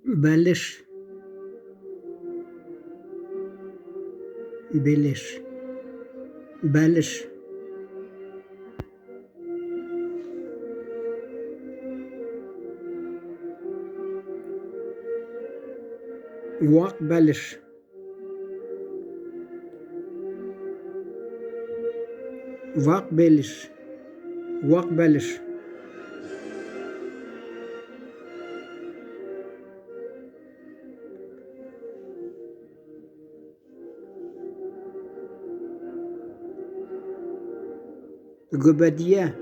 Бәлеш. Белеш. Бәлеш. Вак бәлеш. Вак бәлеш. Вак бәлеш. Гөбәдия.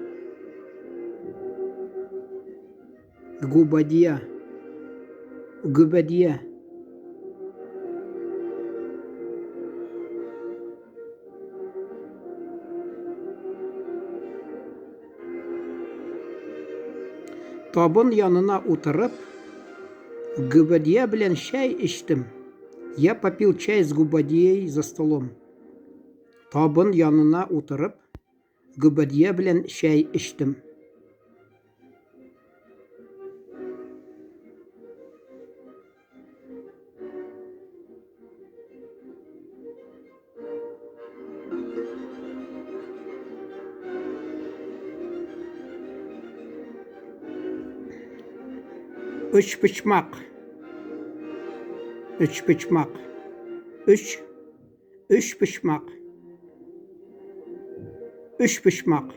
Губадия. Гөбәдия. Табын янына утырып, гөбәдия белән чәй эчтем. Я попил чай с губадией за столом. Табын янына утырып, гөбәдия белән чәй эчтем. Өчпочмак. Өчпочмак. Өч Өчпочмак. Өчпочмак.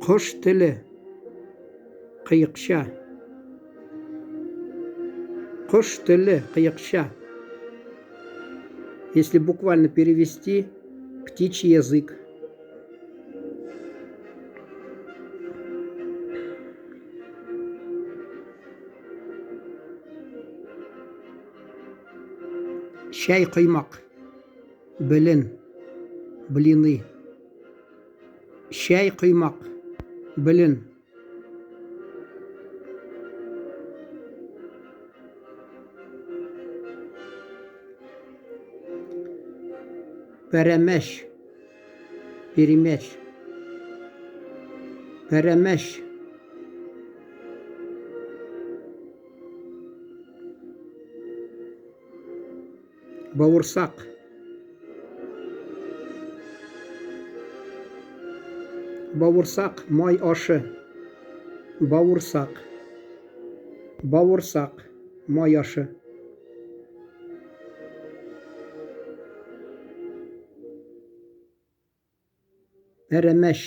Кош теле. Кыекча. Кош теле, кыекча. Если буквально перевести, птичий язык. Чәй коймак. Белен. Блины. Чәй коймак. Белен. Пәрәмәч. Перемәч. Пәрәмәч. Бавырсак. Бавырсак, май ашы. Бавырсак. Бавырсак, май ашы. Пәрәмәч.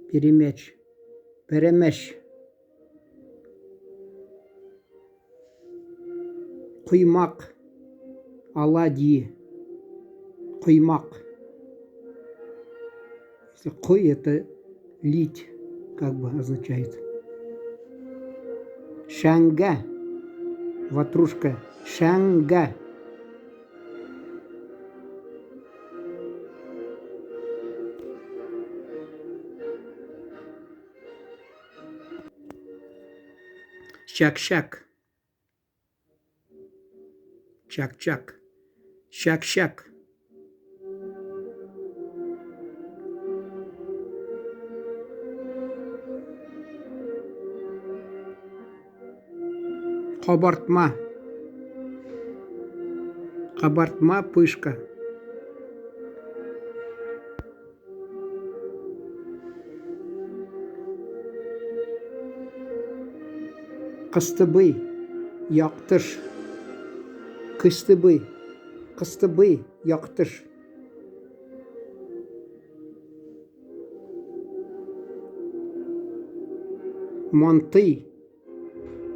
Перемәч. Пәрәмәч. Коймак. Оладьи. Коймак. Если кой это лить, как бы означает. Шанга. Ватрушка. Шанга. Чак-чак. Чак-чак. Чак-чак. Кабартма. Кабартма пышка. Кыстыбый, яктыш. Кыстыбый, кыстыбый, яктыш. Мантый,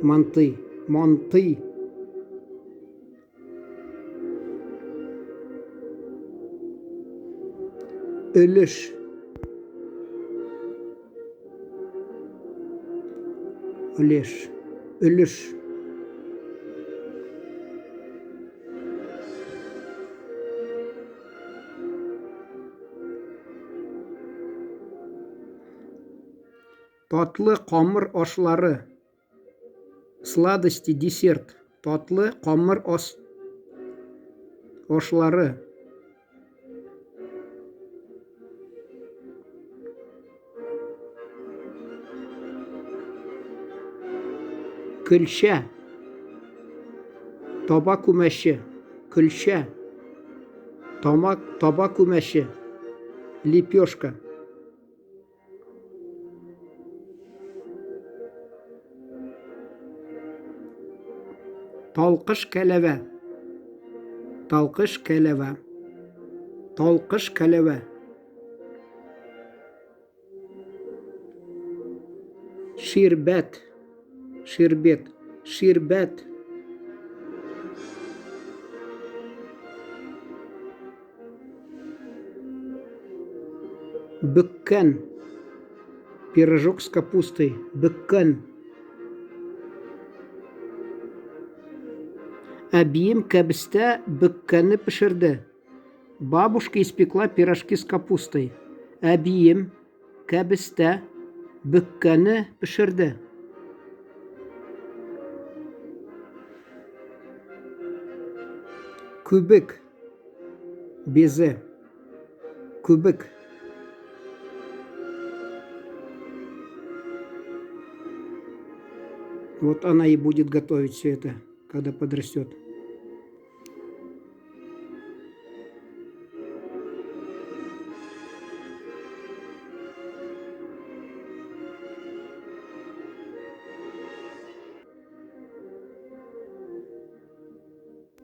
мантый, мантый. Өлеш. Өлеш. Өлеш. Татлы камыр ашлары. Сладости, десерт. Татлы камыр ас Ашлары. Көлчә. Таба күмәче. Көлчә. Тамак, таба күмәче. Лепешка. Талкыш кәләвә. Талкыш кәләвә. Талкыш кәләвә. Ширбәт. Ширбет. Ширбәт. Бөккән. Пирожок с капустой. Бөккән. Әбием кәбестә бөккәне пешерде. Бабушка испекла пирожки с капустой. Әбием кәбестә бөккәне пешерде. Күбек. Безе. Күбек. Вот она и будет готовить все это, когда подрастет.